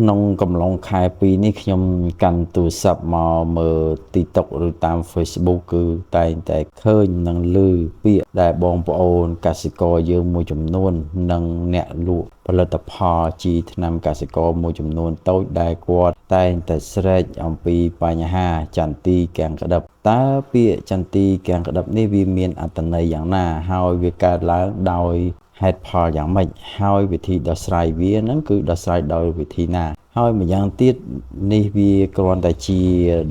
ក្នុងកំឡុងខែ2នេះខ្ញុំកាន់ទូរស័ព្ទមកមើល TikTok ឬតាម Facebook គឺតែងតែឃើញនិងឮពាក្យដែលបងប្អូនកសិករយើងមួយចំនួន និងអ្នកលក់ផលិតផលជីថ្នាំកសិករមួយចំនួនតូចដែលគាត់តែងតែស្រែកអំពីបញ្ហាចន្ទីកាំងក្តឹបតើពាក្យចន្ទីកាំងក្តឹបនេះវាមានអត្ថន័យយ៉ាងណាហើយវាកើតឡើងដោយហេតុផលយ៉ាងម៉េចហើយវិធីដោះស្រាយវានឹងគឺដោះស្រាយដោយវិធីណាហើយម្យ៉ាងទៀតនេះវាគ្រាន់តែជា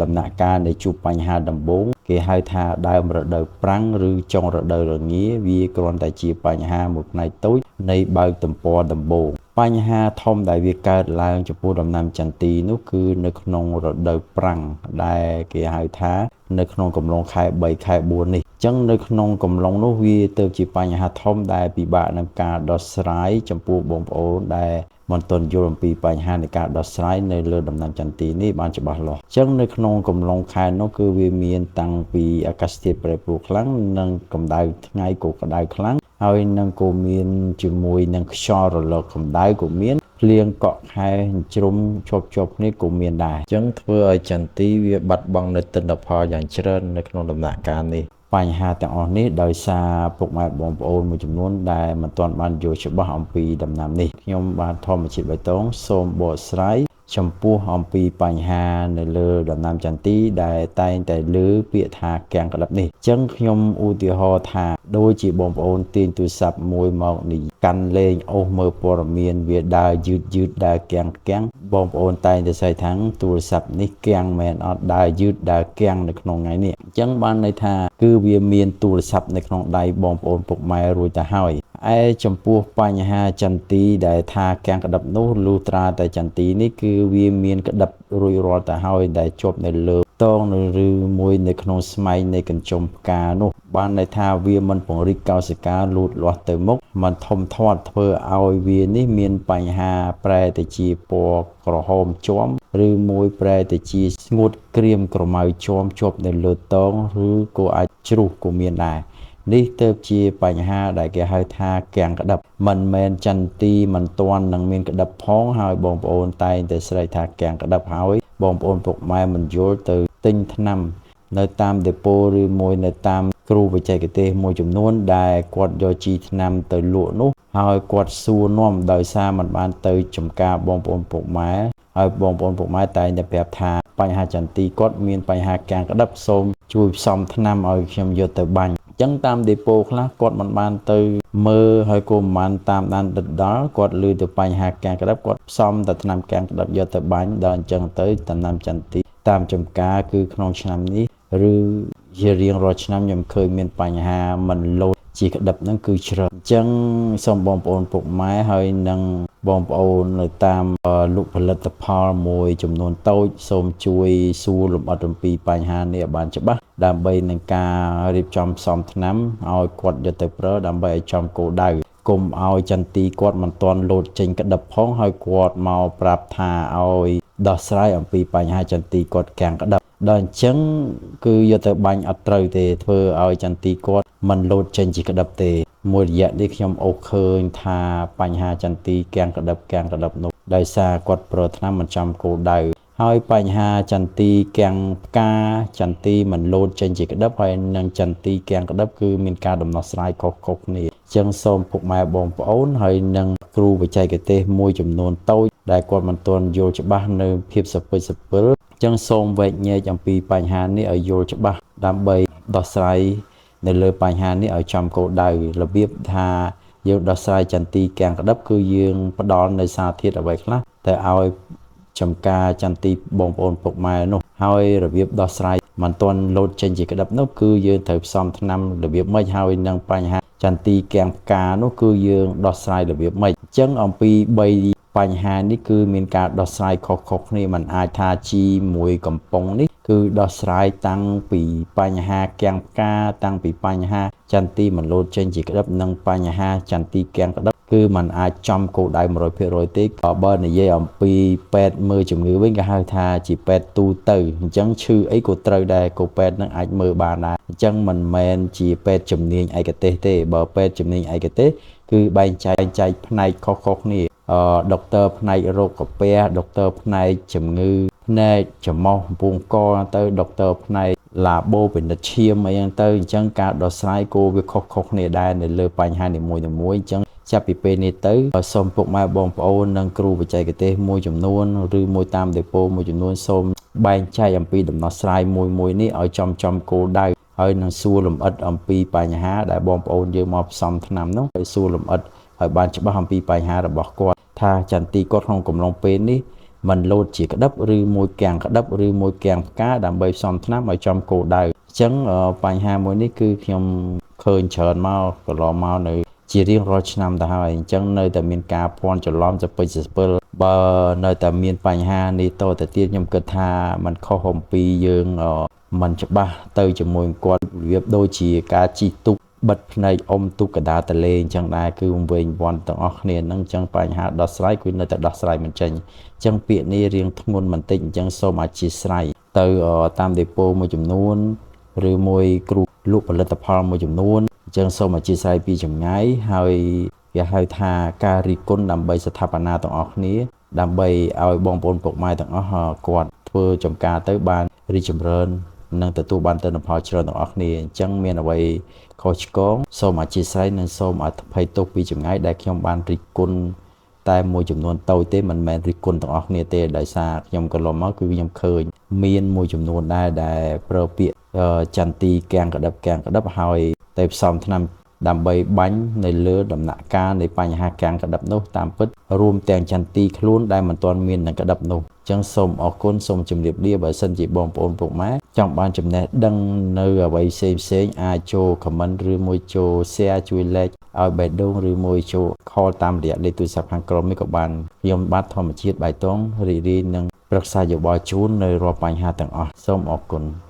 ដំណាក់កាលនៃជួបបញ្ហាដំបូងគេហៅថាដើមរដូវប្រាំងឬចុងរដូវរងាវាគ្រាន់តែជាបញ្ហាមួយផ្នែកតូចនៃបើកទំព័រដំបូងបញ្ហាធំដែលវាកើតឡើងចំពោះដំណាំចន្ទីនោះគឺនៅក្នុងរដូវប្រាំងដែលគេហៅថានៅក្នុងកំឡុងខែ3ខែ4នេះចឹងនៅក្នុងកំឡុងនោះវាទៅជាបញ្ហាធំដែលពិបាកនឹងការដោះស្រាយចំពោះបងប្អូនដែលមិនទាន់យល់អំពីបញ្ហានៃការដោះស្រាយនៅលើដំណាំចន្ទីនេះបានច្បាស់លាស់ចឹងនៅក្នុងកំឡុងខែនោះគឺវាមានតាំងពីអាកាសធាតុប្រែប្រួលខ្លាំងនិងកម្ដៅថ្ងៃក៏ក្ដៅខ្លាំងហើយនឹងក៏មានជាមួយនឹងខ្យល់រលកកម្ដៅក៏មានភ្លៀងកក់ខែជ្រុំជាប់ជាប់គ្នាក៏មានដែរអញ្ចឹងធ្វើឲ្យចន្ទីវាបាត់បង់នៅទិន្នផលយ៉ាងច្រើននៅក្នុងដំណាក់កាលនេះបញ្ហាទាំងអស់នេះដោយសារពុកម៉ែបងប្អូនមួយចំនួនដែលមិនទាន់បានយល់ច្បាស់អំពីដំណាំនេះខ្ញុំបាទធម្មជាតិបៃតងសូមបកស្រាយចំពោះអំពីបញ្ហានៅលើដំណាំចន្ទីដែលតែងតែលើពាក្យថាកាំងក្តឹបនេះអញ្ចឹងខ្ញុំឧទាហរណ៍ថាដូចជាបងប្អូនទាញទូរស័ព្ទមួយមកនេះកាន់លេងអូសមើលព័ត៌មានវាដើរយឺតយឺតដើរកាំងកាំងបងប្អូនតែងតែស្អីថាទូរស័ព្ទនេះកាំងមែនអត់ដើរយឺតដើរកាំងនៅក្នុងថ្ងៃនេះអញ្ចឹងបានន័យថាគឺវាមានទូរស័ព្ទនៅក្នុងដៃបងប្អូនពុកម៉ែរួចទៅហើយឯចំពោះបញ្ហាចន្ទីដែលថាកាំងក្តឹបនោះលុះត្រាតែចន្ទីនេះគឺវាមានក្តឹបរួចរាល់ទៅហើយដែលជាប់នៅលើតងនៅឬមួយនៅក្នុងស្មៃនៃកញ្ចុំផ្កានោះបានន័យថាវាមិនពង្រីកកោសិកាលូតលាស់ទៅមុខមិនធំធាត់ធ្វើឲ្យវានេះមានបញ្ហាប្រែទៅជាពណ៌ក្រហមជាំឬមួយប្រែទៅជាស្ងួតក្រៀមក្រមៅជាំជាប់នៅលើតងឬក៏អាចជ្រុះក៏មានដែរនេះទៅជាបញ្ហាដែលគេហៅថាកាំងក្តឹបមិនមែនចន្ទីមិនទាន់នឹងមានក្តឹបផងហើយបងប្អូនតែងតែស្រែកថាកាំងក្តឹបហើយបងប្អូនពុកម៉ែមិនយល់ទៅទិញថ្នាំនៅតាមដេប៉ូឬមួយនៅតាមគ្រូបច្ចេកទេសមួយចំនួនដែលគាត់យកជីថ្នាំទៅលក់នោះហើយគាត់សួរនាំដោយសារមិនបានទៅចំការបងប្អូនពុកម៉ែហើយបងប្អូនពុកម៉ែតែងតែប្រាប់ថាបញ្ហាចន្ទីគាត់មានបញ្ហាកាំងក្តឹបសូមជួយផ្សំថ្នាំឲ្យខ្ញុំយកទៅបាញ់ចឹងតាមដេប៉ូខ្លះគាត់មិនបានទៅមើលហើយក៏មិនបានតាមដានដិតដល់គាត់ឮទៅបញ្ហាកាំងក្តឹបគាត់ផ្សំតែថ្នាំកាំងក្តឹបយកទៅបាញ់ដល់អញ្ចឹងទៅដំណាំចន្ទីតាមចំការគឺក្នុងឆ្នាំនេះឬជារៀងរាល់ឆ្នាំខ្ញុំឃើញមានបញ្ហាមិនលោតជាក្តឹបហ្នឹងគឺច្រើនអញ្ចឹងសូមបងប្អូនពុកម៉ែហើយនិងបងប្អូននៅតាមលក់ផលិតផលមួយចំនួនតូចសូមជួយសួរលម្អិតអំពីបញ្ហានេះឲ្យបានច្បាស់ដើម្បីនឹងការរៀបចំផ្សំថ្នាំឲ្យគាត់យកទៅប្រើដើម្បីឲ្យចំគោលដៅកុំឲ្យចន្ទីគាត់មិនទាន់លោតចេញក្តឹបផងហើយគាត់មកប្រាប់ថាឲ្យដោះស្រាយអំពីបញ្ហាចន្ទីគាត់កាំងក្តឹបដល់អញ្ចឹងគឺយកទៅបាញ់អត់ត្រូវទេធ្វើឲ្យចន្ទីគាត់មិនលោតចេញជាក្តឹបទេមួយរយៈនេះខ្ញុំអូសឃើញថាបញ្ហាចន្ទីកាំងក្តឹបកាំងក្តឹបនោះដោយសារគាត់ប្រើថ្នាំមិនចំគោលដៅហើយបញ្ហាចន្ទីកាំងផ្កាចន្ទីមិនលោតចេញជាក្តឹបហើយនិងចន្ទីកាំងក្តឹបគឺមានការដំណោះស្រាយខុសៗគ្នាចឹងសូមពុកម៉ែបងប្អូនហើយនិងគ្រូបច្ចេកទេសមួយចំនួនតូចដែលគាត់មិនទាន់យល់ច្បាស់នៅភាពសពិចសពិលចឹងសូមវែកញែកអំពីបញ្ហានេះឲ្យយល់ច្បាស់ដើម្បីដោះស្រាយនៅលើបញ្ហានេះឲ្យចំគោលដៅរបៀបថាយើងដោះស្រាយចន្ទីកាំងក្តឹបគឺយើងផ្ដល់នៅសារធាតុអ្វីខ្លះទៅឲ្យចំការចន្ទីបងប្អូនពុកម៉ែនោះហើយរបៀបដោះស្រាយមិនទាន់លោតចេញជាក្តឹបនោះគឺយើងត្រូវផ្សំថ្នាំរបៀបម៉េចហើយនឹងបញ្ហាចន្ទីកាំងផ្កានោះគឺយើងដោះស្រាយរបៀបម៉េចអញ្ចឹងអំពី3បញ្ហានេះគឺមានការដោះស្រាយខុសៗគ្នាมันអាចថាជីមួយកំប៉ុងនេះគឺដោះស្រាយតាំងពីបញ្ហាកាំងផ្កាតាំងពីបញ្ហាចន្ទីមិនលោតចេញជាក្តឹបនិងបញ្ហាចន្ទីកាំងក្តឹបគឺมันអាចចំគោលដៅ100%ទេក៏បើនិយាយអំពីពេទ្យមើលជំងឺវិញគេហៅថាជាពេទ្យទូទៅអញ្ចឹងឈឺអីក៏ត្រូវដែរក៏ពេទ្យនឹងអាចមើលបានដែរអញ្ចឹងមិនមែនជាពេទ្យជំនាញឯកទេសទេបើពេទ្យជំនាញឯកទេសគឺបែងចែកផ្នែកខុសៗគ្នា ដុកទ័រផ្នែករោគកាពះដុកទ័រផ្នែកជំងឺភ្នែកច្រមុះកំពង់កទៅដុកទ័រផ្នែកឡាបូពិនិត្យឈាមអីហ្នឹងទៅអញ្ចឹងការដោះស្រាយគោវាខុសៗគ្នាដែរនៅលើបញ្ហានីមួយៗអញ្ចឹងចាប់ពីពេលនេះទៅសូមពុកម៉ែបងប្អូននិងគ្រូបច្ចេកទេសមួយចំនួនឬមួយតាមដេប៉ូមួយចំនួនសូមបែងចែកអំពីដំណោះស្រាយមួយមួយនេះឲ្យចំចំគោលដៅហើយនឹងសួរលម្អិតអំពីបញ្ហាដែលបងប្អូនយើងមកផ្សំថ្នាំនោះហើយសួរលម្អិតឲ្យបានច្បាស់អំពីបញ្ហារបស់គាត់ថាចន្ទីគាត់ក្នុងកំឡុងពេលនេះมันលោតជាក្តឹបឬមួយកាំងក្តឹបឬមួយកាំងផ្កាដើម្បីផ្សំថ្នាំឲ្យចំគោលដៅអញ្ចឹងបញ្ហាមួយនេះគឺខ្ញុំឃើញច្រើនមកកន្លងមកនៅជារៀងរាល់ឆ្នាំទៅហើយអញ្ចឹងនៅតែមានការភ័ន្តច្រឡំសពេចសពិលបើនៅតែមានបញ្ហានេះតទៅទៀតខ្ញុំគិតថាมันខុសអំពីយើងมันច្បាស់ទៅជាមួយគាត់របៀបដូចជាការជីកទូកបិទភ្នែកអុំទូកកដាតលេអញ្ចឹងដែរគឺវង្វេងវ័នទាំងអស់គ្នាហ្នឹងអញ្ចឹងបញ្ហាដោះស្រាយគឺនៅតែដោះស្រាយមិនចេញអញ្ចឹងពាក្យនេះរៀងធ្ងន់បន្តិចអញ្ចឹងសូមអធិស្ឋានទៅតាមដេប៉ូមួយចំនួនឬមួយគ្រូលក់ផលិតផលមួយចំនួនអញ្ចឹងសូមអធិស្ឋានពីចម្ងាយហើយគេហៅថាការរិះគន់ដើម្បីស្ថាបនាទាំងអស់គ្នាដើម្បីឲ្យបងប្អូនពុកម៉ែទាំងអស់គាត់ធ្វើចំការទៅបានរីកចម្រើននិងទទួលបានទិន្នផលច្រើនទាំងអស់គ្នាអញ្ចឹងមានអ្វីខុសឆ្គងសូមអធិស្ឋាននិងសូមអភ័យទោសពីចម្ងាយដែលខ្ញុំបានរិះគន់តែមួយចំនួនតូចទេមិនមែនរិះគន់ទាំងអស់គ្នាទេដោយសារខ្ញុំកន្លងមកគឺខ្ញុំឃើញមានមួយចំនួនដែរដែលប្រើពាក្យចន្ទីកាំងក្តឹបកាំងក្តឹបហើយតែផ្សំថ្នាំដើម្បីបាញ់នៅលើដំណាក់កាលនៃបញ្ហាកាំងក្តឹបនោះតាមពិតរួមទាំងចន្ទីខ្លួនដែលមិនទាន់មាននឹងក្តឹបនោះអញ្ចឹងសូមអរគុណសូមជម្រាបលាបើសិនជាបងប្អូនពុកម៉ែចង់បានចំណេះដឹងនៅអ្វីផ្សេងផ្សេងអាចចូល comment ឬមួយចូល share ជួយ like ឲ្យបេះដូងឬមួយចូល call តាមរយៈលេខទូរស័ព្ទខាងក្រោមនេះក៏បានខ្ញុំបាទធម្មជាតិបៃតងរីករាយនឹងប្រឹក្សាយោបល់ជូននៅរាល់បញ្ហាទាំងអស់សូមអរគុណ។